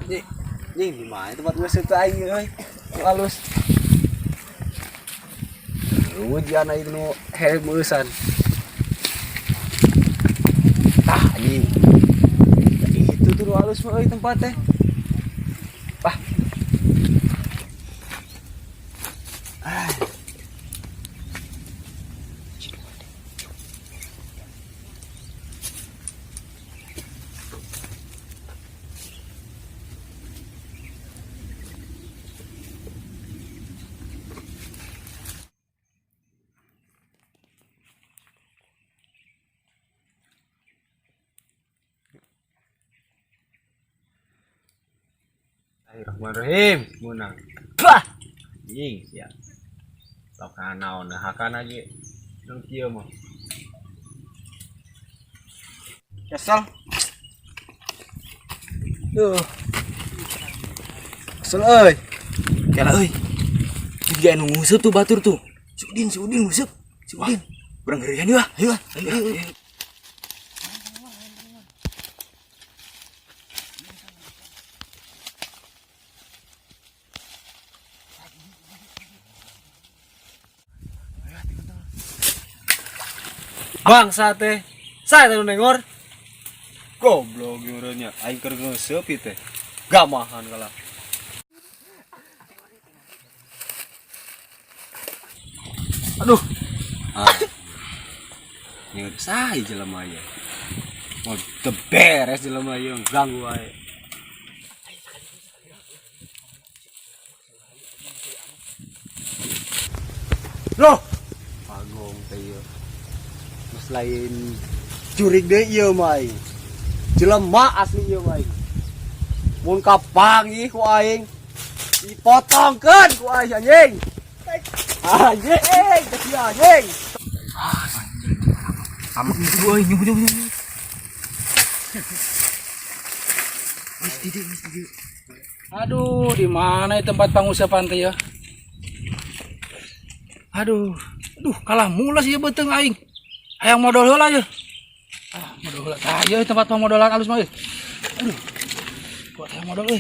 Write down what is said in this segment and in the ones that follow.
Nying, nying di mana tempat nguseup teh aing euy? Nu alus. Hujan aing nu heuh meusan. Tah anjing. Itu tuh nu alus mah euy tempat teh. Wah. Ah. Bismillahirrahmanirrahim. Menang. Bah. Anjing sia. Sok naon hakan aja. Nu kieu mah. Kesel. Duh. Kesel euy. Kela euy. Juga anu nguseup tuh batur tuh. Si Udin, si Udin nguseup. Si Udin. Urang geurian yeuh ah. Ayo ah. Ayo, ayo, ayo. Bangsa teh. Saya teh nu nengor. Goblok ieu nya. Aing keur ngeuseep ieu teh. Gamahan kalah. Aduh. Ah. Ini udah sah jelema ieu. Mau teu beres jelema ieu ganggu wae. Loh, pagong teh ieu. Geus lain jurig deui ieu mah aing. Jelema asli ieu mah aing. Mun kapanggih ku aing dipotongkeun ku aing anjing. Anjing, teh anjing. Amak itu euy, nyebut nyebut. Wis didieu, wis didieu. Aduh, di mana itu tempat pangusepan teh ya? Aduh, aduh kalah mulas ieu beuteung aing. Hayang modol heula ye. Ah, modol heula. Tah ieu tempat pamodolan alus mah euy. Aduh. Kuat hayang modol euy.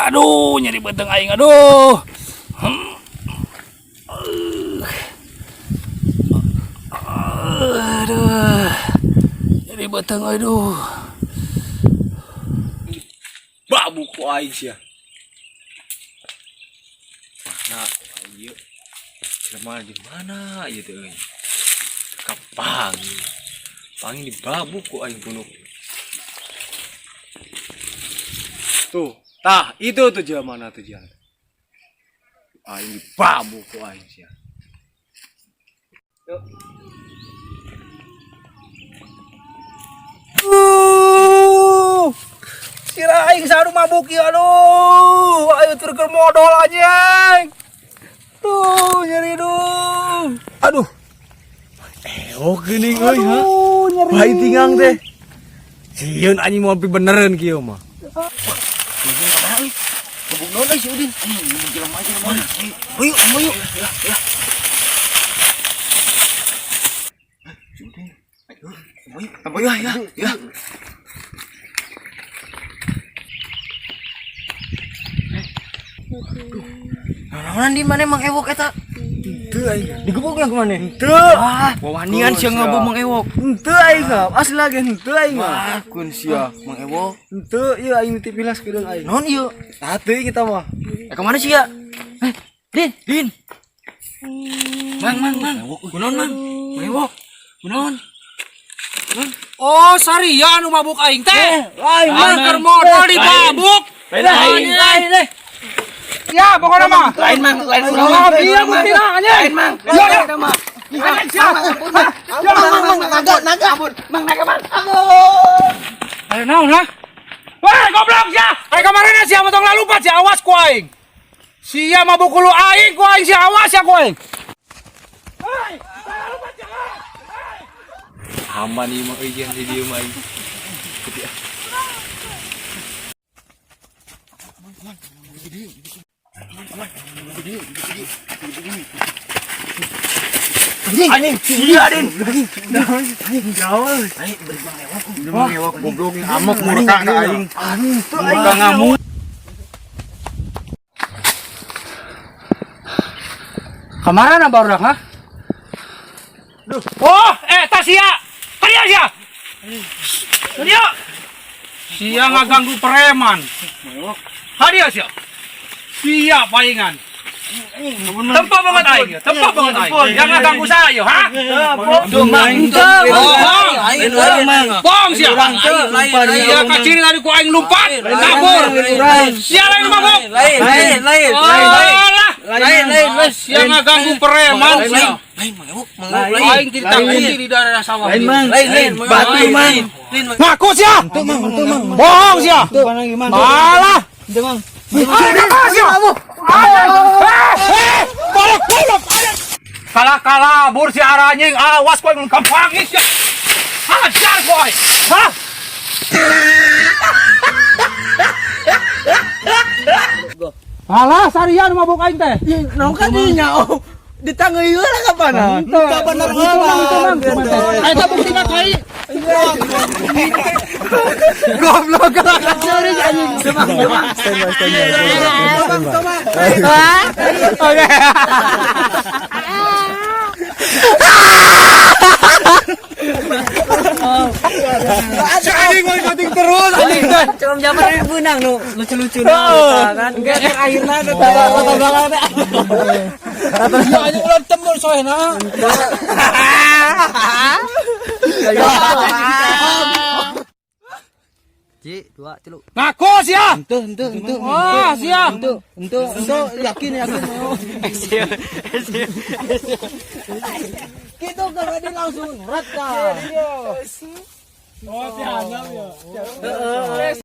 Aduh, nyeri beuteung aing aduh. Aduh. Nyeri beuteung aduh. Babuk ku aing sia. Mana ku aing ieu? Jelema di mana ieu teh euy? Kapanggih. Panggih dibabuk ku aing punuk. Tuh, tah itu tuh jelema na tuh jalan. Aing dibabuk ku aing sia. Yuk. Sira aing sadu mabuk ieu aduh. Ayo tur keur modol anjing. Tuh nyeri duh. Aduh. Ewok geuning euy ha. Aduh, nyeri. Bae tingang teh. Sieun anjing moal beneran kieu mah. Udin kamana euy? Mabuk naon euy si Udin? Anjing jelema jelema. Ayo, ayo. Ya, ya. Si Udin. Ayo, ayo, ya, ya. Naonan di mana Mang Ewok eta? Henteu aing. Digebuk lah kemana? Henteu. Wah, wawanian sia ngabuk Mang Ewok. Henteu aing mah, asli lagi henteu aing mah. Wah, kun sia Mang Ewok. Henteu ieu aing tipilas kedeung aing. Naon ieu? Tah teuing kita mah. Kemana sih ya? Din, Din. Mang, mang, mang. Kunaon, Mang? Mang Ewok. Kunaon? Oh, Saria anu mabuk aing teh. Lain Aing keur modol dibabuk. Lain, lain, lain. Ya, pokoknya mah. Lain, Mang, lain urang. Lah, biar bilang anjing. Lain, Mang. Ya, ya. Mang. Anjing sia. Mang, mang, mang, naga, naga. Ampun, Mang, naga, Mang. Ampun. Ayo naon ha? Wah, goblok sia. Ayo kamarana sia motong lalupat sia awas ku aing. Sia mabuk hulu aing ku aing sia awas ya ku aing. Hei, lalupat sia. Aman ieu mah euy jeung di dieu mah aing. Anjing, anjing, sia Din. Anjing, beri mangewok. Goblok amuk murka ka aing. Murka ngamuk. Kemarin baru ha? Oh, tas sia. Kadieu sia. Kadieu. Sia ngaganggu preman. Kadieu sia. Sia palingan. Tempat banget aing, tempat banget aing. Yang ngaganggu saya, ha? Tuh, Mang. Bohong. Lain, lain, Mang. Bohong sia. Sia kaciri tadi ku aing lompat, kabur. Sia lain mabok. Lain, lain, lain. Alah. Lain, lain, lain. Sia ngaganggu preman sia. Lain, Mang Ewok, Mang Ewok, lain. Aing ditakuti di daerah sawah. Lain, Mang. Lain, lain. Batu, Mang. Lain, Mang. Ngaku sia. Bohong sia. Malah. Alah, sia. Eh, bolok, bolok. Kalah-kalah bur si aranying, awas kowe mun kampangis sia. Hajar kowe. Hah? Alah, sarian mabuk aing teh. Naon ka dinya oh. Ditangeuy heula kapan? Teu bener Itu mang, itu mang. Eta buktina kai. Goblok curi anjing. Semang, semang. Semang, semang. Oke. Si anjing mau ikutin terus anjing teh. Cuma zaman ini benang nu lucu-lucu kan. Enggak terakhirna nu latar belakang teh. Iya anjing ulah tembur soehna. Ji, dua, tilu. Ngaku sia. Henteu, henteu, henteu. Wah, sia. Henteu, henteu, henteu yakin yakin. Gitu kan dia langsung rata. Oh, si Hanam ya.